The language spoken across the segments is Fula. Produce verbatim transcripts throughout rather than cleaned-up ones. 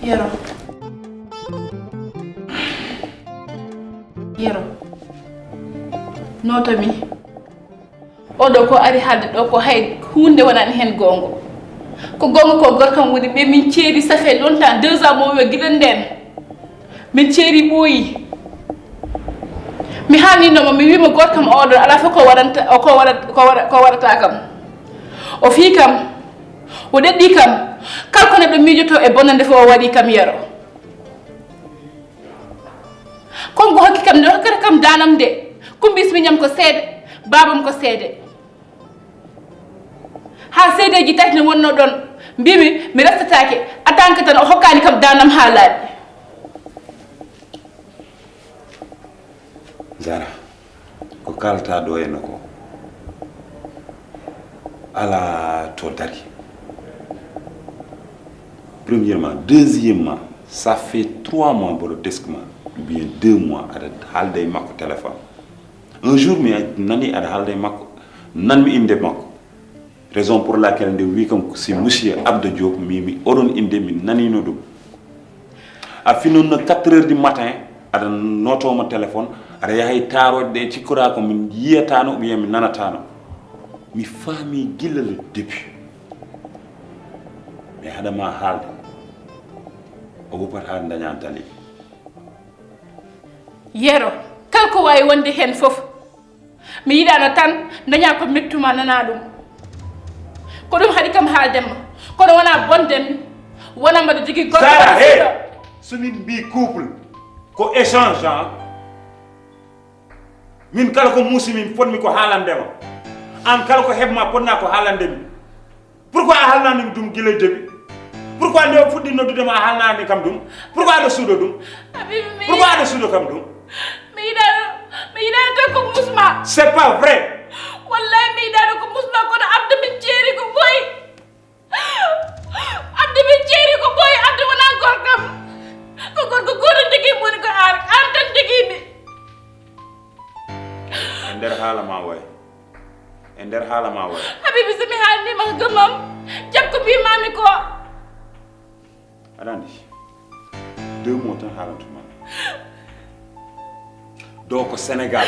Yero. Yero. Notomi. Oɗo ko ari haalde ɗo ko hay huunde wonani heen goonga. Ko goonga ko gorkam woni ɓe min ceeri, ça fait longtemps, deux ans mo wiya gila ndeen. Min ceeri ɓooyi. Mi haalnino mo, mi wiimo gorkam oɗo alaa fof ko waɗanta, ko waɗat-, ko waɗa-, ko waɗata kam. O fii kam, o ɗeɗɗi kam, kala ko neɗɗo miijoto e bonnande fof o waɗi kam Yero. Kon ko hokki kam nde, hokkata kam daanam nde. Kumbi miñam ko seede, baabam ko seede. Haa seedeeji tati ne wonnoo ɗon, mbimi mi restataake, en tant que tan o hokkaani kam daanam haa laaɓi. Zara, ko kaalata ɗo henna ko alaa to daari. Premièrement, deuxièmement, ça fait trois mois mboɗo teska ma, ou bien deux mois aɗa haalda e makko téléphone. Un jour mi nani aɗa haalda e makko, nanmi innde makko. Raison pour laquelle nde wi kam ko si monsieur Abdou Diop, mi mi oɗon innde mi nanino ɗum. A finnono quatre heures du matin, aɗa nootoo ma téléphone, aɗa yaha e taarooje ɗe cikkoraa ko mi yiyataano ou bien mi nanataano. Mi faami gila le début. Mais haɗa ma haalde, o woppat haa daña dali. Yero, kala ko waawi wonde heen fof, mi yiɗaano tan daña ko mettuma nana ɗum. Ko ɗum haɗi kam haalde ma, kono wonaa bonde mi, wonaa mbaɗa jogii gorko. Sara, he! So min mbii couple, ko échange, an. Min kala ko muusi min fotmi ko haalande ma. An kala ko heɓma potna ko haalande mi. Pourquoi a haalnaani mi ɗum gila e début? Pourquoi nde o fuɗɗi noddude ma a haalnaani kam ɗum? Pourquoi aɗa suuɗo ɗum? Habibi, mi Pourquoi aɗa suuɗo kam ɗum? Mi yiɗaano, mi yiɗaano tan ko musma. C'est pas vrai. Wallahi mi yiɗaano ko musma, kono Abdou min ceeri ko ɓooyi. Abdou min ceeri ko ɓooyi, Abdou wonaa gorkam. Ko gorko gooto jogii mi, woni ko aan, aan tan jogii mi. E nder haala ma wayi. E nder haala ma wayi. Habibi, so mi haalnii ma ko gëmam, jaɓ ko mbiimaami ko. Aɗa anndi, deux mots tan haalantuma. Ɗo ko Sénégal.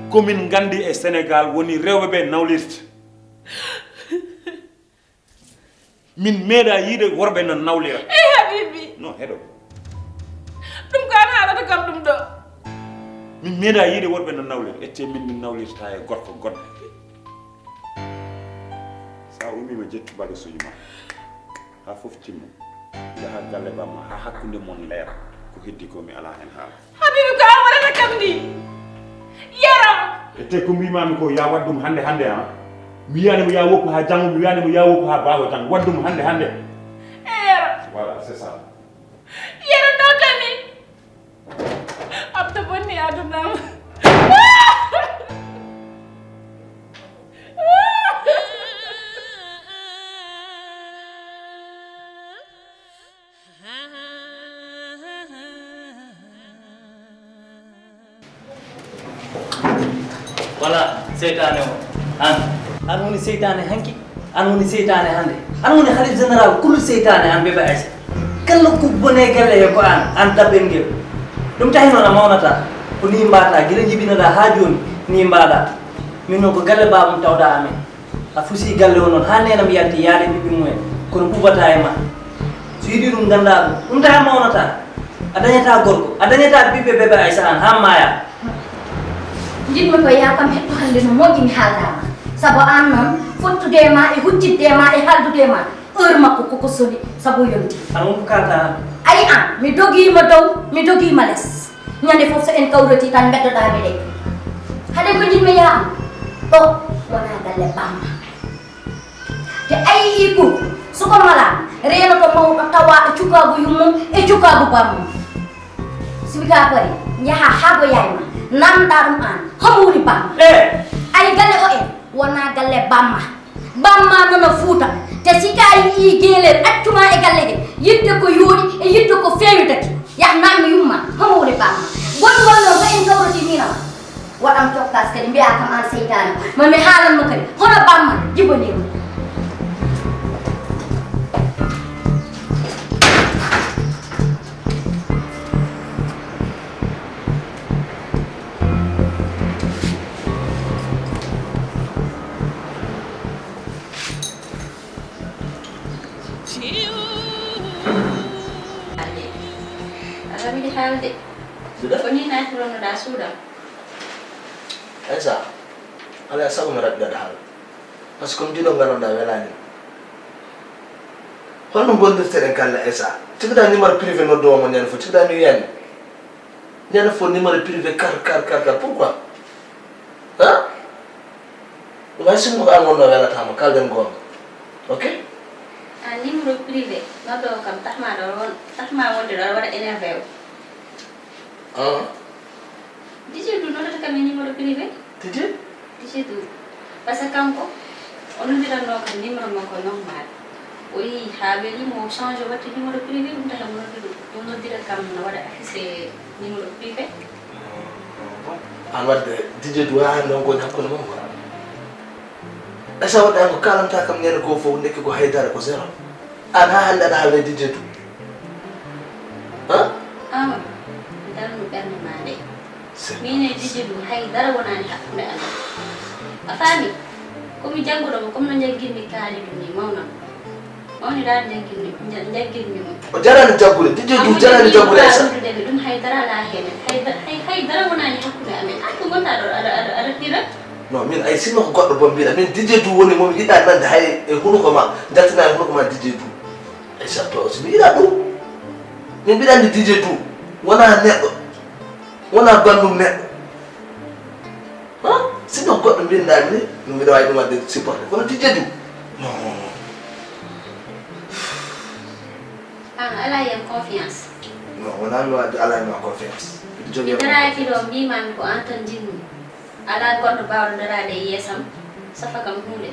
Ko min nganndi e Sénégal woni rewɓe ɓe nawlirta. Min meeɗa yiide worɓe no nawlira. Ey Habibi. Non, heɗo. Ɗum ko an haalata kam ɗum ɗo. Min meeɗa yiide worɓe no nawlira. Ette min min nawlirta e gorko goɗɗo. Sa ummima ƴettu bagasuuji ma. Ha fof timma. Yaha galle bamma ha hakkunde mon leera. Ko heddi ko mi ala hen haala. Habibi, ko an waɗata kam ni. Yero. Ette ko mbimami ko ya waɗ ɗum hande hande ha. Mi wiyani mo ya woppu ha janngo, mi wiyani mo ya woppu ha bawa janngo. Waɗ ɗum hande hande. Yero. Voilà, c'est ça. Yero notami. Abdou bonni adunam. Voilà, seytaane o. An. An woni seytaane hanki, an woni seytaane hannde. An woni halif général kullu seytaane, an Bébé Aïssa. Kala ko bone galle he ko an, an daɓɓel ngel. Ɗum tahi noon a mawnata. Ko ni mbaata, gila njibinoɗa haa jooni, ni mbaɗa. Min noon ko galle baabam tawɗa amen. A fusi galle o noon, haa neenam yalti yaade ɓiɓɓe mumen. Kono ɓuuɓata e ma. So yiɗi ɗum, ngannda ɗum. Ɗum tahi a mawnata. A dañata gorko, a dañata ɓiɓɓe Bébé Aïssa an, haa maaya. Njiɗmi ko yaa kam hetto hannde no moƴƴi mi haalda ma. Sabu aan noon, fottude e ma e huccitde e ma e haaldude e ma, heure makko koko soli, sabu yonti. An won ko kaalda an? Ayi an, mi dogiima dow, mi dogiima les. Ñande fof so en kawrotii tan mbeddoɗaa mi de. Haɗen ko njiɗmi yaa am? Ɗo wonaa galle bamma. Te a yii ko suka mala reenoto mawɗo tawaaɗo cukaagu yummum e cukaagu bammum. Sibika pari yaha haa go yaay ma namndaa ɗum aan homo woni bamma. Ay galle o en wonaa galle bamma. Bamma nono fuuta te si ka yii geelel accuma e galle he yidde ko yooɗi e yidde ko feewitaki yah nammi yumma homo woni bamma. Goɗɗum wonno ko en kawroti minama. Waɗam cokkaas kadi mbiyaa kam aan seytaane ma mi haalan ma kadi hono bamma jibonii ma. Haalde. Ko nii naati ronnoɗaa suuɗam? Esa, alaa e sago mi raɓɓiɗaɗo haala. Parce que comme jiɗo ngalonɗaa welaani. Holno ngondirteɗen kalla Esa? Tigaɗa numéro privé noddowo mo ñande fof, tigaɗa mi wiyani. Ñande fof numéro privé kar, kar, kar, kar. Pourquoi? Hein? Ɗum hay sinno ko an wonno welataama, kalden goonga. Ok? A numéro privé, noddowo kam, taxma ɗo won, taxma wonde ɗo waɗa énervé o. Ah. Didier Doudou noddata kam e numéro privé. Didier? Didier Doudou. Parce que kanko, o noddiranno kam numéro makko normal. O yehi haa weli mo, o change, o watti numéro privé, ɗum tahi mo noddi ɗum. Ɗum noddira kam no waɗa affiché numéro privé. An wadde Didier Doudou, haa hannde on ko woni hakkunde mon ko. Esa waɗde an ko kalanta kam ñande goo fof, ndekki ko haydara, ko zéro. An haa hannde aɗa haalde Didier Doudou. Hein? Awa, darnu ɓernde ma nde. Min e Didier Doudou, hay dara wonaani hakkunde amen. A faami? Ko mi jannguɗo mo, comme no njaggirmi Kalidou ni, mawnan. Mawni dara njaggirmi, nja-, njaggirmi mo. O jarani jaggude, Didier Doudou jarani jaggude Esa. Ɗum hay dara alaa heen. Hay da-, hay, hay dara wonaani hakkunde amen. An ko ngonɗaa ɗo, aɗa, aɗa, aɗa fira? Non, min ay sinno ko goɗɗo boom mbiɗa. Min Didier Doudou woni mo mi yiɗaa nande hay e hunuko ma. Jaltinaa e hunuko ma Didier Doudou. Aïssa, toi aussi, mi yiɗaa ɗum. Min mbiɗa anndi Didier Doudou. Wonaa neɗɗo. Wonaa banndum neɗɗo. Ha? Sinno goɗɗo mbinndaami ni, no mbiɗa waawi ɗum waɗde supporté. Kono Didier Doudou? Non. An, alaa e am confiance. Non, wonaa mi waɗde alaa e ma confiance. Mbiɗo jogii e ma daraaki ɗo, mbiimaami ko an tan njiɗmi. Alaa goɗɗo baawɗo daraade e yeesam, safa kam huunde.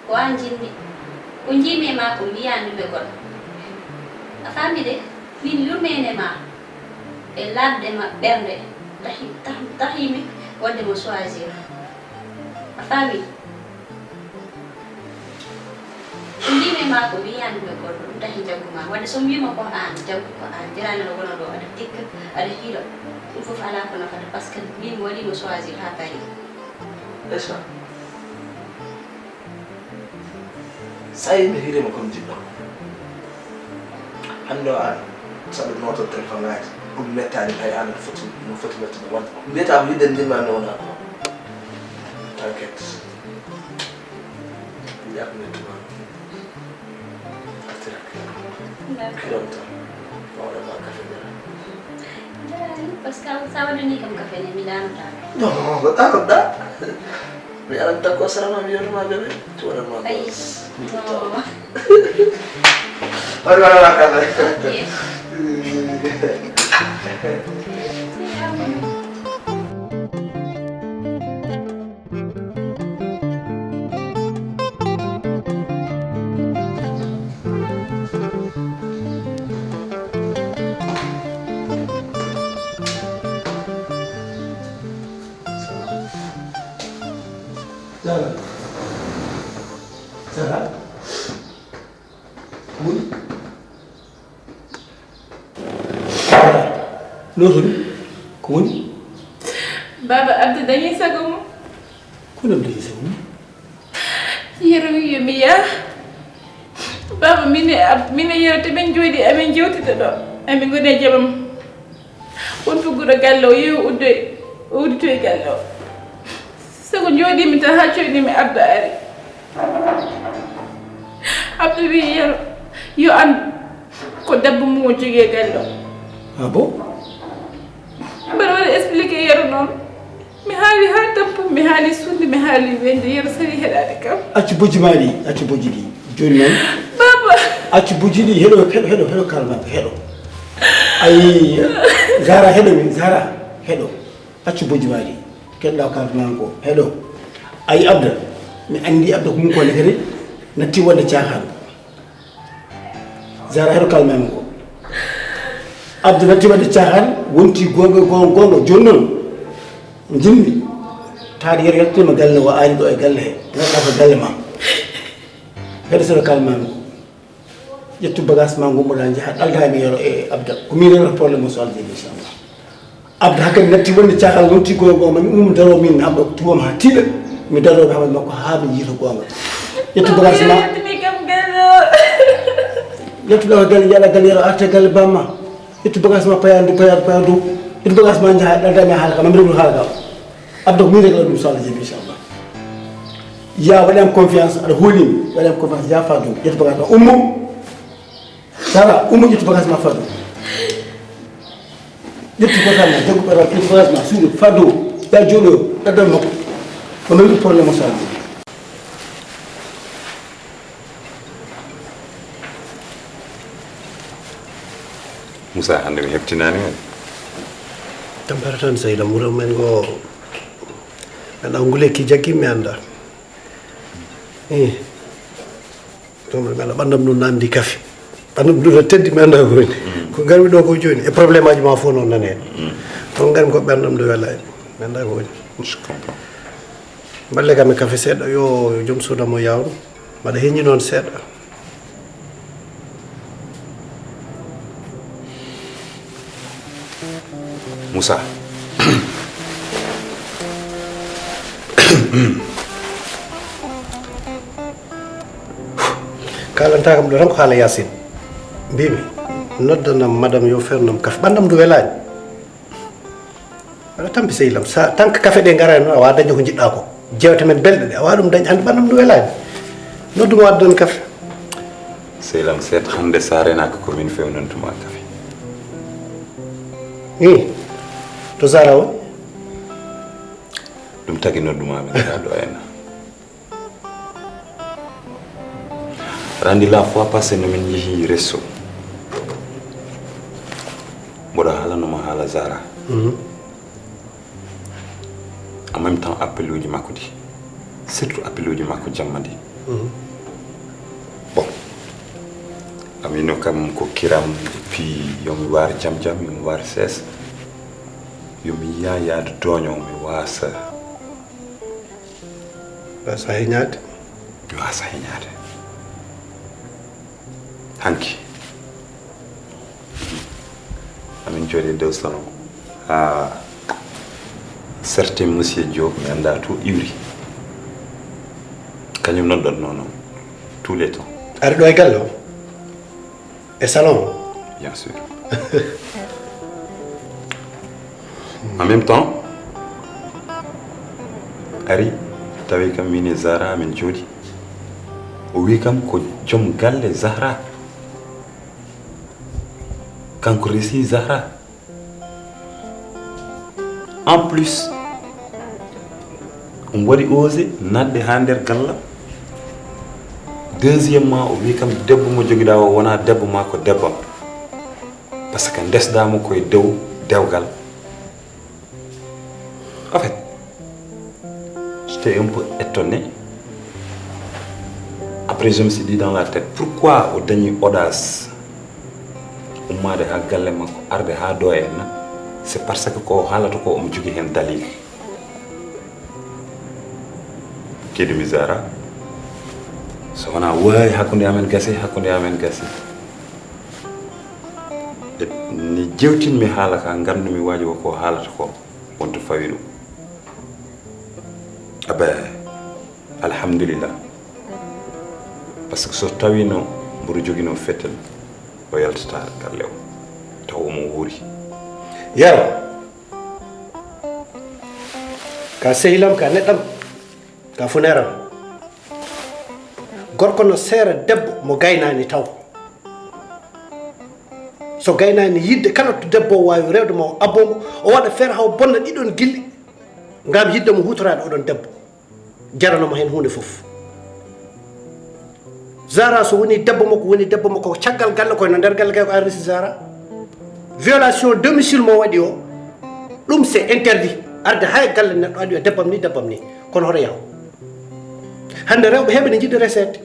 Ko an njiɗmi. Ko njiimi e maa ko mbiyaanmi ɓe goɗɗo. A faami de, min yurmeene ma e laaɓde ma ɓernde, tahi, tah-, tahiimi waɗde mo choisir. A faami? Ko mbiimi e maa ko mbiyaanmi ɓe goɗɗo, ɗum tahi njaggu ma. Waɗde so mbiima ko aan, njaggu ko aan, jaraani aɗa wona ɗo, aɗa tikka, aɗa hiira. Ɗum fof alaa ko nafata, parce que min mi waɗii mo choisir haa parii. Aïssa, so a yii mi hiiriima comme jiɗɗo. Hannde o aan, saɗa nooto téléphone aaji, ɗum mettaani hay aan no foti, no foti mettude wonde. Mbiyata ko yiɗde njiɗ-maa mi wonaa ko. T'inquiète. Yaa ko mettu ma. Artirak. D'accord. Kiram tan. Ma waɗan ma kafe njara. Jaraani, parce que sa waɗanii kam kafe ne, mi ɗaanotaako. Non, ko ɗaanoɗaa. Mi aran takko sarama mi yonu ma bébé. Tu waɗan ma. Ay, non. Wala, wala, wala, wala. Ok. Zara. Zara. Woni? Lootumi. Ko woni? Baaba Abdou dañi sago mum. Ko ɗum dañi sago mum? Yero wi yo mi yaah. Baaba, min e Ab-, min e Yero te min njooɗi, amin njewtida ɗo. Amin ngoni e jamam. Won fugguɗo galle o, yehi o uddoy, o udditoy galle o. Sago njooɗiimi tan haa coyniimi Abdou ari. Abdou wi Yero, yo an ko debbo mum o jogii e galle o. Ah bon? Mbeɗa waɗa expliqué Yero noon. Mi haali haa tampu, mi haali suudu, mi haali weñde, Yero sali heɗaade kam. Accu bojji ma ɗi, accu bojji ɗi. Jooni noon. Baaba. Accu bojji ɗi, heɗo, heɗo, heɗo, heɗo kalma, heɗo. Ayi, Zara, heɗo mi, Zara, heɗo. Accu bojji ma ɗi. Keɗɗa kalma ko, heɗo. Ayi, Abda, mi anndi Abda ko mum ko ne kadi, natti wonde caaxaan. Zara, heɗo kalmami ko. Abdou natti waɗde caaxaan, wonti goonga, goonga, goonga. Jooni noon, njiɗmi taade Yero yaltinima galle o, ari ɗo e galle he. Ngaɗɗa ko galle ma. Heɗo seeɗa kalmami ko. Ƴettu bagage ma, ngummoɗa, njaha, ɗaldami Yero e Abda. Ko min rewata problème o, so Allah jaɓi, inchallah. Abdou hakkadi natti wonde caaxaan, wonti goonga o, ma mi ummo daro min, Abdou tuwam haa tiiɗa, mi daro ɓe haɓa makko haa mi yiita goonga. Ƴettu bagage ma. Ƴettu ɗo galle, njaɗa galle, Yero arta galle bamma. Ƴettu bagage ma, paya ndu, paya, paya dow. Ƴettu bagage ma, njaha, ɗaɗa mi haala ka, ma mi rewlu haala ka. Adda ko min regla ɗum, so Allah jaɓi, inchallah. Ya waɗi am confiance, aɗa hoolimi, waɗi am confiance, ya fa dow. Ƴettu bagage ma, ummo. Sara, ummo, ƴettu bagage ma, fa dow. Ƴettu portable ma, jaggu portable, ƴettu bagage ma, suudu, fa dow. Ya jooɗo, ɗaɗa makko. Ma mi rewlu problème o, so Allah jaɓi. Moussa, hannde mi heɓtinaani on. Tampere tan, sehil am, wuro men ngo. Mi anndaa, nguleyki jaggi, mi anndaa. Eh. Ɗum mi anndaa, ɓanndam ɗum nanndi kafe. Ɓanndam ɗum no teddi, mi anndaa ko woni. Ko ngarmi ɗo ko jooni, e problème aji ma fof noon nani heen. Kono ngarmi ko ɓanndam ɗum welaani. Mi anndaa ko woni. Je comprends. Mballe kam e kafe seeɗa, yo joom suudu am o yawnu. Mbaɗa heññi noon seeɗa. Moussa. Kalanta kam ɗo tan ko haala Yaasin. Mbimi, noddanam madam yo fernam kafe. Ɓanndam ndu welaani. Aɗa tampi sehil am, sa tant que kafe ɗe ngaraani noon, a waawaa dañde ko njiɗɗaa ko. Jeewte men belɗe ɗe, a waawaa ɗum dañde, hannde ɓanndam ɗum welaani. Noddu mo addan kafe. Sehil am, seet hannde sa renaaka ko min fewnantuma kafe. Ii, to Zara woni? Ɗum tagi nodduma min ka ɗo henna. Aɗa anndi la fois passée no min njehi resto, mboɗo haalanoma haala Zara. En même temps, appel uji makko ɗi, surtout appel uji makko jamma ɗi. Bon, a wino kam ko kiram, et puis yomi waar jam jam, yomi waar sees, yomi yiya yaade dooño, mi waasa. Waasa heñaade. Mi waasa heñaade. Hanki amin jooɗi dow salon, ha certain monsieur Diop, mi annda to iwri, kañum noddotno noon tous les temps. Ari ɗo e galle o? E salon o? Bien sûr. En même temps, ari tawi kam min e Zara min jooɗi, o wi kam ko joom galle Zahra, kanko resi Zahra. En plus, omo waɗi osé naatde ha nder gallam. Deuxièmement, o wi kam debbo mo jogiɗa o wona debbo ma, ko debbam. Parce que ndesdamo koye dow dewgal. En fait, j'étais un peu étonné. Après, je me suis dit dans la tête, pourquoi o dañi audace ummade ha galle makko, arde ha ɗo henna? C'est parce que ko o haalata ko omo jogui hen dalil. Keedumi Zara, so wona wawi hakkude amen gasi, hakkude amen gasi. E ni jewtinmi haala ka, gandumi waji o ko haalata ko wonto fawi ɗum. Abe, alhamdulillah. Parce que so tawino mboɗo jogino fetel, o yaltata galle o taw omo wuuri. Yero, ka sehilam, ka neɗɗam, ka funeram. Gorko no seera debbo mo gaynani taw. So gaynani yidde kala to debbo o wawi rewde ma, o abbo mo, o waɗa feere haw bonna ɗiɗon gilli ngam yidde mo hutorade oɗon debbo. Jarano mo hen hunde fof. Zara so woni debbo makko, woni debbo makko, ko caggal galle, kono nder galle kay ko arresi Zara. Violation domicile mo waɗi o, ɗum c'est interdit. Arde hay galle neɗɗo, aɗa wiya debbam ni, debbam ni. Kono hoto yaw. Hande rewɓe heɓe ne jiɗi reseede.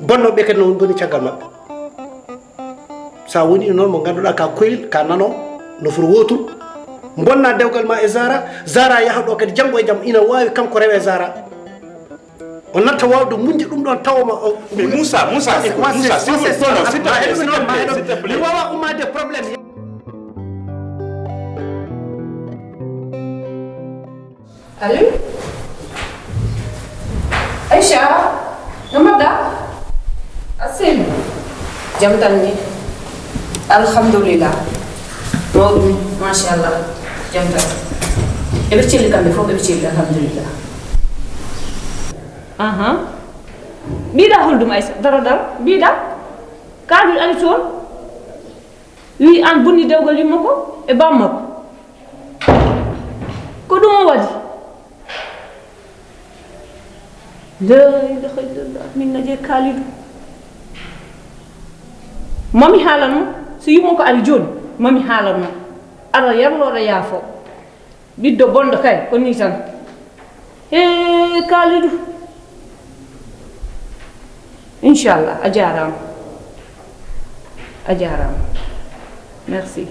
Bonnoɓe kadi no ngoni caggal maɓɓe. Sa woni noon mo ganduɗa ka koyel, ka nano, nofru wotul. Bonna dewgal ma e Zara, Zara yaha ɗo kadi janngo e jam ina wawi kanko rewe Zara. O natta wawde muñde ɗum ɗon tawoma o. Mais Moussa, Moussa, écoute, Moussa, s'il vous plaît, non, non, s'il te plaît, s'il te plaît, s'il te Mi plaît. Wawa ummade problème. Allo? Aïcha, no mbaɗɗa? Asim, jam tan ni. Alhamdulillah. Mawɗum, machallah. Jam tan. Eɓe celli kamɓe fof, ɓeɓe celli, alhamdulillah. Aha. Mbiɗa holɗum, Aissa? Daro, daro. Mbiɗa? Kaajum ari toon. Wi an bonni dewgal yumma ko e bamma ko. Ko ɗum o waɗi. La ilaha illallah, min naje Kalidou. Mami haalan mo, so yumma ko ari jooni, mami haalan mo. Aɗa yarlo, aɗa yaafo. Ɓiɗɗo bonɗo kay, ko nii tan. Hee, Kalidou. Inchallah, a jaaraama. A jaaraama. Merci.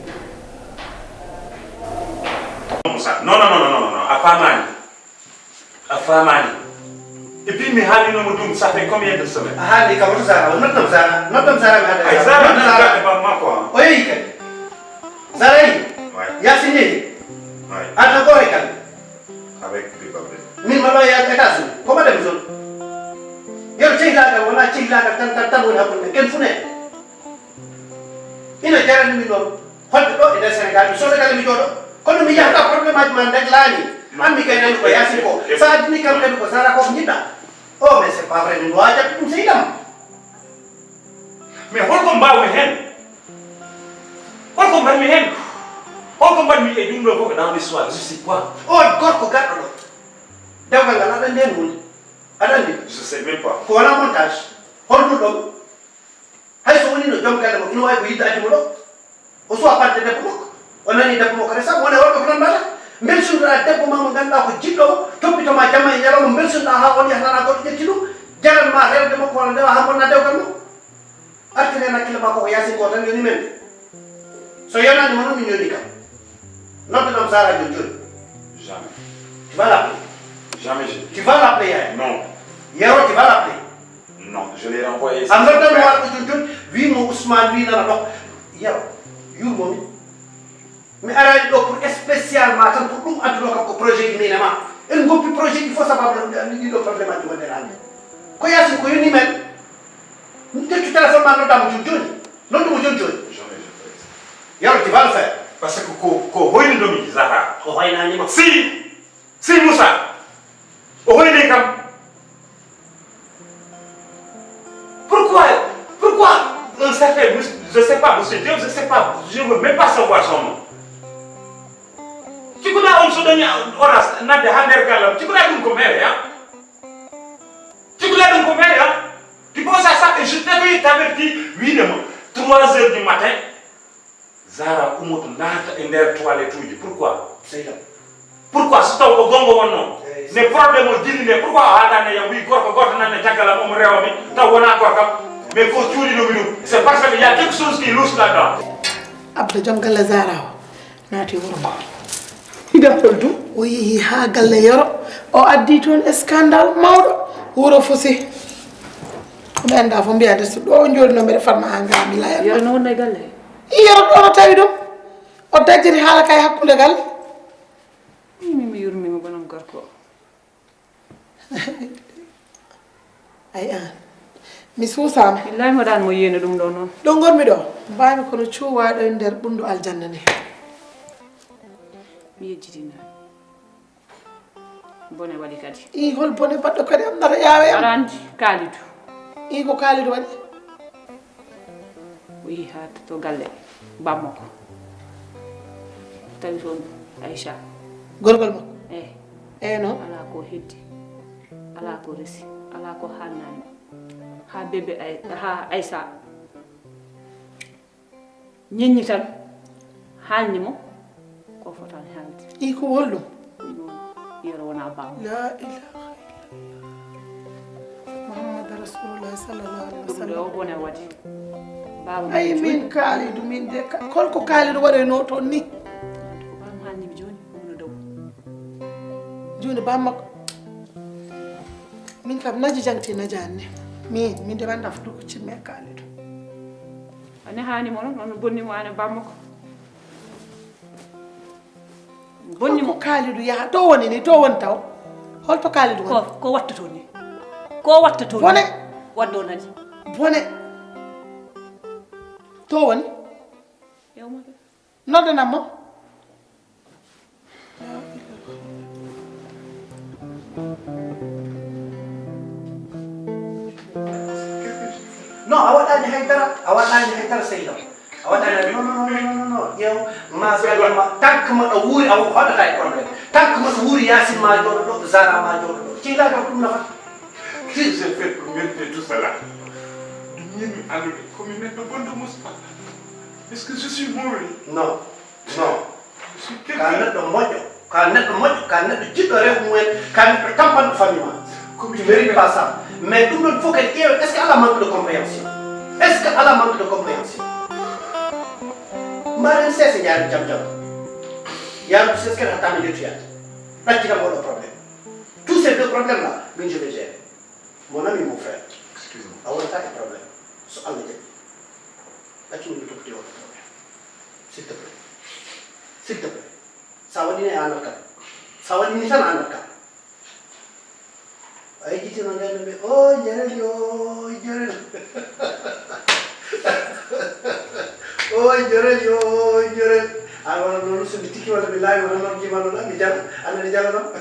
Moussa, non, non, non, non, non, non, a faamaani. A faamaani. Et puis, mi haalino mo ɗum, ça fait combien de semaines? A haali kam to Zara, o noddam Zara, noddam Zara mi haala. Ay, Zara, nan gaɗe bamma quoi. O yehi kadi. Zara yehi. Ouais. Yaasin yehi. Ouais. Adna goore kadi. Avec des problèmes. Min ma ɗo ya États-Unis. Ko mbaɗen zone. Yero cehlaagal wona cehlaagal tan tan tan woni hakkunde men. Ken fune. Ina jarani min noon. Holɓe ɗo e nder Sénégal mi soda kala mi jooɗo. Kono mi yahata probléme aji ma ndek laani. An mi gaynani ko Yaasin ko. Sa addini kam kadi ko Zara ko ko jiɗɗa. Oh mais c'est pas vrai, min wawa jaɓde ɗum sehil am. Mais holko mbawmi hen? Holko mbaɗmi hen? Holko mbaɗmi e ɗum ɗo fof dans l'histoire? Je suis quoi? O gorko garɗo ɗo. Dewgal ngal aɗa andi hen hunde. Aɗa andi? Je sais même pas. Ko wona montage. Hol ɗum ɗo? Hay so wonino joom galle makko, ina wawi ko yidde addi mo ɗo. O suwa fadde debbo makko. O nani debbo makko resa, wona worɓe ko noon mbaɗata. Mbelsunɗa debbo ma mo ganduɗa ko jiɗɗo mo, toppito ma jamma e ñalawma, mbelsunɗa ha on yaha nana goɗɗo ƴetti ɗum, jaran ma rewde makko walla ndewa ha bonna dewgal makko. Artire en hakkille ma koko Yaasin ko tan yoni men de. So yonani mo noon min yoni kam. Noddanam Zara joni joni. Jamais. Tu vas l'appeler. Jamais je. Tu vas l'appeler yaay. Non. Yero tu vas l'appeler. Non, je l'ai renvoyé. A noddan mo warɗo joni joni, wi mo Ousmane wi nana ɗo. Yero, yurmo mi. Mi arani ɗo pour spécialement tan pour ɗum adduno kam ko projet ji min e ma. En goppi projet ji fof sababu ɗiɗo probléme aji wonde hande. Ko Yaasin ko yoni men. Ƴettu téléphone ma nodda mo joni joni. Noddu mo joni joni. Jamais je ferai ça. Yero tu vas le faire. Parce que ko ko hoynidomi Zahra. O hoynanima. Si, si Moussa, o hoyni kam. Pourquoi, pourquoi un certain monsieur, je sais pas, monsieur Diop, je sais pas, je veux même pas savoir son nom. Cikkuɗa on so dañi oras nadde ha nder gallam, cikkuɗa ɗum ko mere, hein? Cikkuɗa ɗum ko mere, hein? Tu penses à ça et je t'avais averti, wiide ma trois heures du matin, Zahra ummoto naata e nder toilette uji. Pourquoi? Seyda. Pourquoi so taw ko gonga wonno? Ne problème o jilli nde, pourquoi o haɗani yam wi gorko goto nanne caggal am omo rewa mi taw wona gorkam? Mais ko cuuɗinomi ɗum, c'est parce que y a quelque chose qui louche là-dedans. Abba joom galle Zahra o naati wuro ngo. Hiɗa holɗum? O yehi ha galle Yero, o addi toon scandale mawɗo. Wuro fusi. Ko mi anda fof mbiyade so ɗo joni no mbeɗa farma ha ngami layal. Yero no wonno e galle? Yero ɗo no tawi ɗum. O dajjiri haala kay hakkunde galle. Min mi yurmima bonon gorko. Ay an. Mi suusama. Billahi mo ɗan mo yiyno ɗum ɗo noon. Ɗo gonmi ɗo. Mbami kono cuwaɗo e nder ɓundu aljanna ni. Mi yejjitino. Bone waɗi kadi. I hol bone baɗɗo kadi am nata yawe am. Aɗa andi Kalidou. I ko Kalidou waɗi. O yehi ha to galle bammakko. Tawi toon Aïcha. Gorgol makko. Eh. Eh no. Ala ko heddi. Ala ko resi. Ala ko hannani. Ha bébé ay ha Aïssa. Ñiññi tan haalni mo ko fotani haalde. I ko holɗum? Yero wona baawo. La ilaha illallah. Muhammad rasulullah sallallahu alaihi wasallam. Ɗum ɗo bone waɗi. Baawo ay min kaalidu min de ka- holko kaalidu waɗoyno toon ni? Baawo haalni mi jooni omo no daw. Joni bammakko min kam naji jangti najani ne min min de wanda fudu ko cimme kaalidu. A nehaani mo noon, on bonni mo aan e bammakko. Bonni mo. Ko Kaalidu yaha to woni ni to woni taw? Holto Kaalidu woni? Ko ko watta toon ni? Ko watta toon ni? Bone. Waddo nani? Bone. To woni? Noddanam mo. Non, a waɗaani hay dara, a waɗaani hay dara, sehil am. A waɗaani hay, non, non, non, non, non, non. Ƴeew, ma galle ma, tant que ma ɗo wuuri, a hoɗata e problème. Tant que ma ɗo wuuri, Yaasin ma jooɗo ɗo, Zara ma jooɗo ɗo. Ci laagal ɗum nafata. Qui j'ai fait pour mériter tout cela? Ɗum yimmi andude ko mi neɗɗo bonɗo Moussa. Est-ce que je suis mauvais? Non, non. Je suis ka quelqu'un. Neɗɗo moƴƴo, ka neɗɗo moƴƴo, ka neɗɗo jiɗɗo rewɓe mumen, ka neɗɗo tampanɗo famille ma. Ko mi tu mérites pas ça. Mais ɗum ɗon fof kadi ƴeewen, est-ce que ala manque de compréhension? Est-ce que ala manque de compréhension? Mbaren sese, jaari jam jam. Yaaru seskere hatta mi yettoyaade. Ɗacci kam oɗo problème. Tous ces deux problèmes là, min je vais gérer. Mon ami, mon frère. Excuse-moi. A wonata e problème. So Allah jaɓi. Accu min mi toppiti oɗo problème. S'il te plaît. S'il te plaît. Sa waɗini e anat kam. Sa waɗini tan anat kam. A yejjitino nden no ɓe, "O Jerel yo, Jerel." "O Jerel yo, Jerel." An wala noon, so mi tikki walla mi laawi wala noon jima noon, mi jala, an mi jala noon.